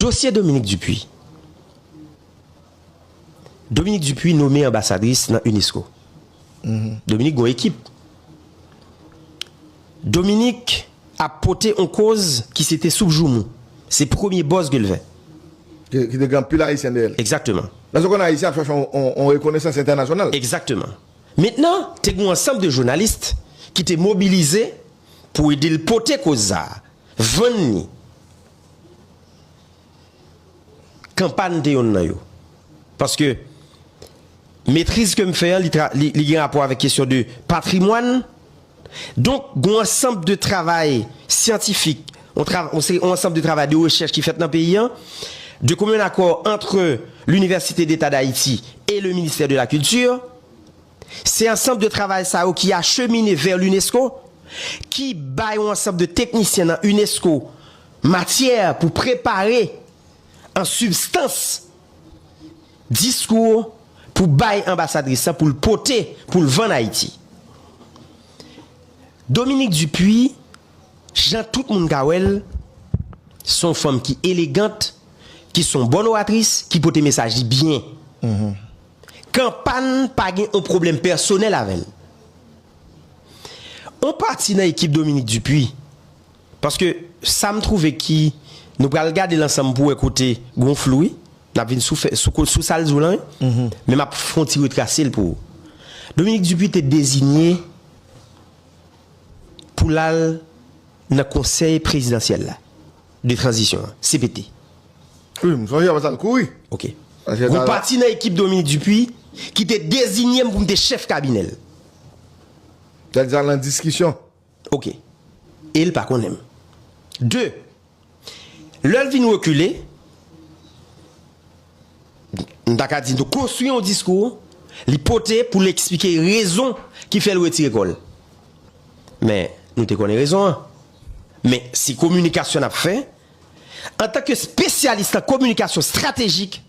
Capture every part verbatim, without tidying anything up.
Dosye Dominique Dupuy. Dominique Dupuy nome anbasadris nan unesco. Dominique gon ekip. Dominique ap pote on koz ki se te soup joumou. Se premye bòz ke l fè. Ki, ki te gen anpil Ayisyen dèyè l. Egzakteman. Lè sa w konn Ayisyen ap chache on, on, on rekonesans entènasyonal. Egzakteman. Mentnan, te gen yon ansanm de jounalis ki te mobilize pou ede l pote koz sa a, vann li. Kanpan te yonn nan yo. Paske metriz ke m fè an, li, tra- li, li gen rapò avèk kesyon de patrimwàn. Donk, gen yon ansanm de travay syantifik, yon tra- yon seri- yon ansanm de travay de rechèch ki fèt nan peyi an, de commun accord entre l'Université d'État d'Haïti et le ministère de la Culture. Se ansanm de travay sa yo ki achemine vè l'unesco, ki bay yon ansanm de teknisyen nan unesco matyè pou prepare an sibstans diskou pou bay anbasadris la, pou l pote, pou l vann Ayiti. Dominique Dupuy, jan tout moun ka wè l, se yon fanm ki elegant, ki se yon bòn oratris, ki pote mesaj li byen. Kanpan pa gen yon pwoblèm pèsonèl avè l. On pati nan ekip Dominique Dupuy, paske sa m twouve ki, nou pral gade l ansanm pou wè kote gon flou wi. N ap vin sou, fè- sou, ko- sou sa l di w lan wi. Men m ap fè yon ti retrase l pou ou. Dominique Dupuy te deziye pou l al nan konsèy prezidansyèl la de tranzisyon an, C P T. Wi, m sonje apre sa l kouri. Ok. Gon pati nan ekip Dominique Dupuy ki te deziye m pou m te chèf kabinè l. Sa di sa nan diskisyon. Ok. E l pa konnen m. De, lè l vin rekile, m ta ka di nou konstwi yon diskou, li pote pou l eksplike rezon ki fè l retire kò l. Men, nou te konnen rezon an. Men, se kominikasyon n ap fè. Antanke espesyalis nan kominikasyon estratejik,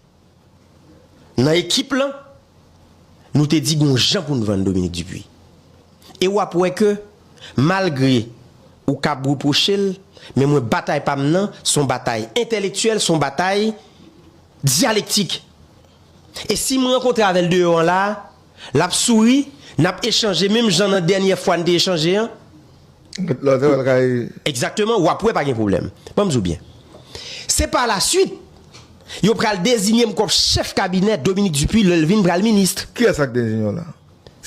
nan ekip lan, nou te di gon jan pou n vann Dominique Dupuy. E w ap wè ke, malgre ou ka ap repwoche l, men mwen batay pa m nan, se yon batay entèlektyèl, se yon batay dyalektik. E si m rankontre avè l deyò an la, l ap souri, n ap echanje menm jan nan dènyè fwa n te echanje an. Lòt lè l kay. Egzakteman, w ap wè pa gen pwoblèm. Ban m di w byen. Se pa la swit, yo pral deziye m kòm chèf kabinè Dominique Dupuy lè l vin pral minis. Kiyès k deziye w la?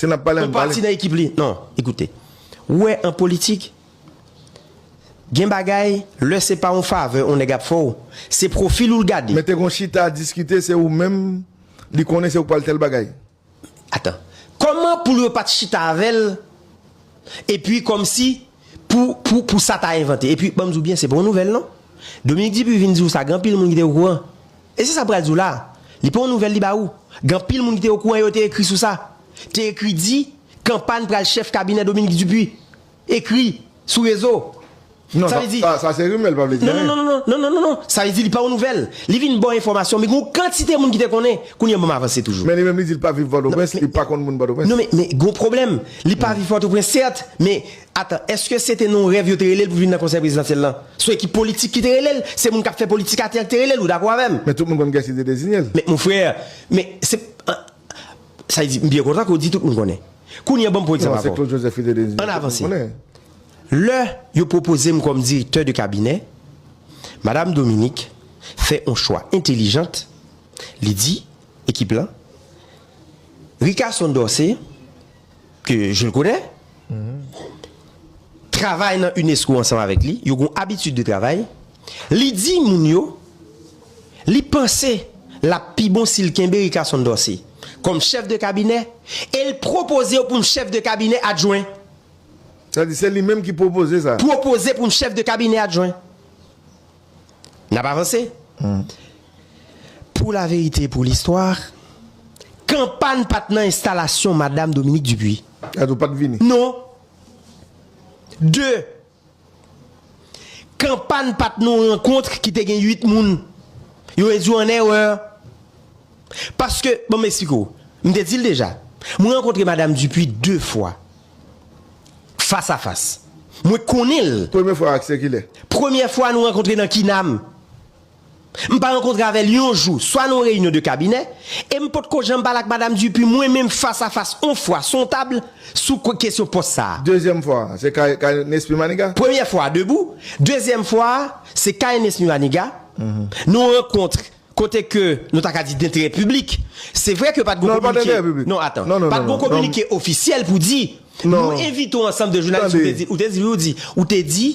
Si n ap pale, ann pale. Yon pati nan ekip li. Non, ekoute. Ou wè, an politik, gen bagay, lè se pa yon favè yon nèg ap fè w, se pwofil ou l gade. Men te gon chita diskite, se ou menm, li konnen se ou k pral tèl bagay. Atan. Kòman pou yo pa t chita avè l, epi kòmsi pou, pou, pou sa ta envante? Epi, ban m di w byen, se pa yon nouvèl, non. Dominique Dupuy vin di w sa, gen anpil moun ki te okouran. E se sa m pral di w la. Li pa yon nouvèl li ba ou. Gen anpil moun ki te okouran, yo te ekri sou sa. Te ekri di, Kanpan pral chèf kabinè Dominique Dupuy. Ekri sou rezo. Non, sa, sa, sa se rimè, l pa vle di anyen. Non, non, non, non, non, non, non. Sa vle di li pa yon nouvèl. Li vin ba w enfòmasyon, men gen yon kantite moun ki te konnen. Kounye a ban m avanse toujou. Men li menm li di l pa viv Pòtoprens, li pa konn moun Pòtoprens. Non, men, men gen yon pwoblèm. Li pa viv Pòtoprens, sèt, men atan, èske se te nan yon rèv yo te rele l pou vin nan konsèy prezidansyèl lan? Se yon ekip politik ki te rele l, se moun k ap fè politik atè ki te rele l, ou dakò avè m? Men tout moun konn kiyès ki te deziye l. Men mon frè, men se, Sa vle di, m byen kontan ke w di tout moun konnen. Kounye a, ban m pran egzanp ankò. Ann avanse. Lè yo pwopoze m kòm direktè de kabinè, Madam Dominique fè yon chwa entelijant. Li di ekip lan, Ricardson Dorcé, que je le connais, travay nan unesco ansanm avèk li, yo gen yon abitid de travay. Li di moun yo, li panse l ap pi bon si l kenbe Ricardson Dorcé kòm chèf de kabinè e l pwopoze yo pou m chèf de kabinè adjwen. Sa di se li menm ki pwopoze sa. Pwopoze pou m chèf de kabinè adjwen. N ap avanse. Pour la vérité et pour l'histoire, Kanpan pa t nan enstalasyon Madam Dominique Dupuy. Gade ou pa t vini. Non. De, Kanpan pa t nan yon rankont ki te gen uit moun. Yo rezoud an erè. Paske, bon, m eksplike w. M te di l deja. Mwen rankontre Madam Dupuy de fwa. Fas a fas. Mwen konnen l. Premye fwa ak se kilè? Premye fwa nou rankontre nan Kinam. M pa rankontre avè l yon jou, swa nan yon reyinyon de kabinè, e m potko janm pale ak Madam Dupuy, mwen menm, fas a fas, yon fwa, sou yon tab, sou ko-, kesyon pòs sa a. Dezyèm fwa, se Kay, Kay Nesmy Maniga? Premyè fwa, debou. Dezyèm fwa, se Kay Nesmy Maniga. Nou rankontre kote ke nou ta ka di denterè piblik. Se vre ke pa t gon kominike. Non, atan. Pa t gon kominike ofisyèl pou di, nou envite yon ansanm de jounalis, ou te di, ou te di, ou te di,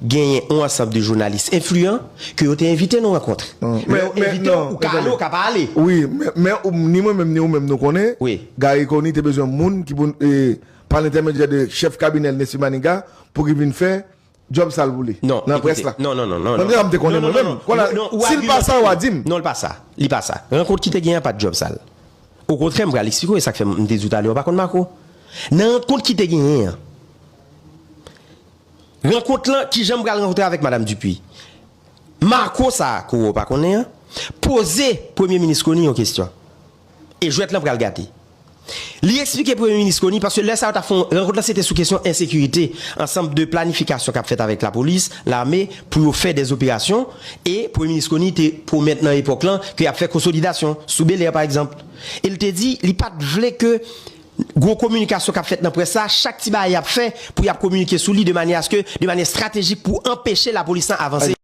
genyen yon ansanm de jounalis enfliyan ke yo te envite nan rankontre. Lè yo envite w, ou ka ale, ou ka pa ale. Wi, men, men ou, ni mwen menm, ni ou menm, nou konnen, Garry Conille te bezwen moun ki pou, e, pa lentèmedyè de chèf kabinè l, Nesmy Maniga, pou ki vin fè djòb sal pou li nan près la. Non, non, non, non. Mwen menm, m te konnen mwen menm. Kounye a, si l pa sa, w a di m. Non, l pa sa. Li pa sa. Rankont ki te genyen an pa t djòb sal. Okontrè, m pral eksplike w, e sa k fè m te di w talè, w pa konn Marco. Nan rankont ki te genyen an, rankont lan, kijan m pral rankontre avèk Madam Dupuy? Marco sa a, ke w pa konnen an, poze Premye Minis Conille yon kesyon. E jwèt lan pral gate. Li eksplike Premye Minis Conille, paske lè sa yo t ap fè yon rankont lan, se te sou kesyon ensekirite, ansanm de planifikasyon k ap fèt avèk lapolis, lame, pou yo fè dèzoperasyon, e Premye Minis Conille te pwomèt nan epòk lan ke y ap fè konsolidasyon, sou Belè, pa egzanp. E l te di, li pa t vle ke gwo kominikasyon k ap fèt nan près la, chak ti bagay y ap fè pou y ap kominike sou li de manyè aske, de manyè estratejik pou anpeche lapolis lan avanse.